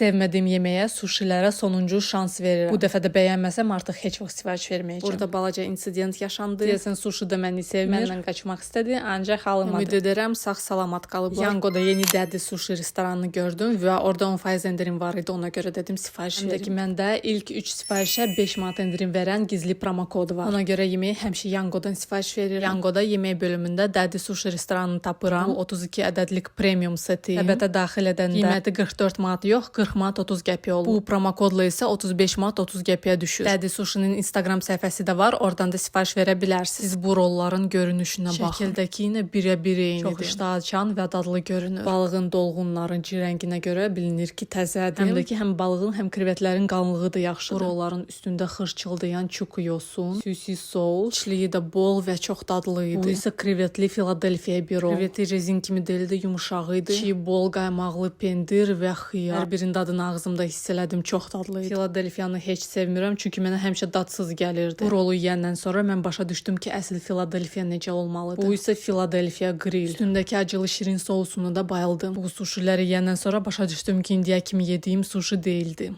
Sevmədiyim yeməyə, suşilərə sonuncu şans verirəm. Bu dəfə də bəyənməsəm artıq heç vaxt sifariş verməyəcəm. Burada balaca insident yaşandı. Deyəsən suşi də məni sevmir. Məndən qaçmaq istədi, ancaq alınmadı. Ümid edirəm sağ-salamat qalıblar. Yangoda yeni Daddy Sushi restoranını gördüm və orada 10% endirim var idi. Ona görə dedim sifariş verim. Həm də ki məndə ilk 3 sifarişə 5 manat endirim verən gizli promokod var. Ona görə yeməyi həmişə Yangodan sifariş verirəm. Yangoda yemək bölümündə Daddy Sushi restoranını tapıram. Bu 32 ədədlik premium seti. Səbətə daxil edəndə qiyməti 44 manat yox, 40 manat 30 qəpiyə olur. Bu promokodla isə 35 manat 30 qəpiyə düşür. Daddy Sushi'nin Instagram səhifəsi də var. Oradan da sifariş verə bilərsiniz. Siz bu rolların görünüşünə baxın. Şəkildəki ilə birə-bir eynidir. Çox iştah açan və dadlı görünür. Balığın dolğun narıncı rənginə görə bilinir ki, təzədir. Həm də ki, həm balığın, həm krevetlərin qalınlığı da yaxşıdır. Bu rolların üstündə xırçıldayan çuku yosun, süsi sous, içliyi də bol və çox dadlı idi. Bu isə krevetli Filadelfiya bir rol. Kreveti rezin kimi deyildi, yumşaq idi. Çiğ bol qaymaqlı pendir və xiyar. Hər birinin dadını ağzımda hiss elədim, çox dadlı idi. Filadelfiyanı heç sevmirəm, çünki mənə həmişə dadsız gəlirdi. Bu rolu yeyəndən sonra mən başa düşdüm ki, əsl Filadelfiya necə olmalıdır. Bu isə Filadelfiya grill. Üstündəki acılı şirin sousuna da bayıldım. Bu suşiləri yeyəndən sonra başa düşdüm ki, indiyə kimi yediyim suşi deyildi.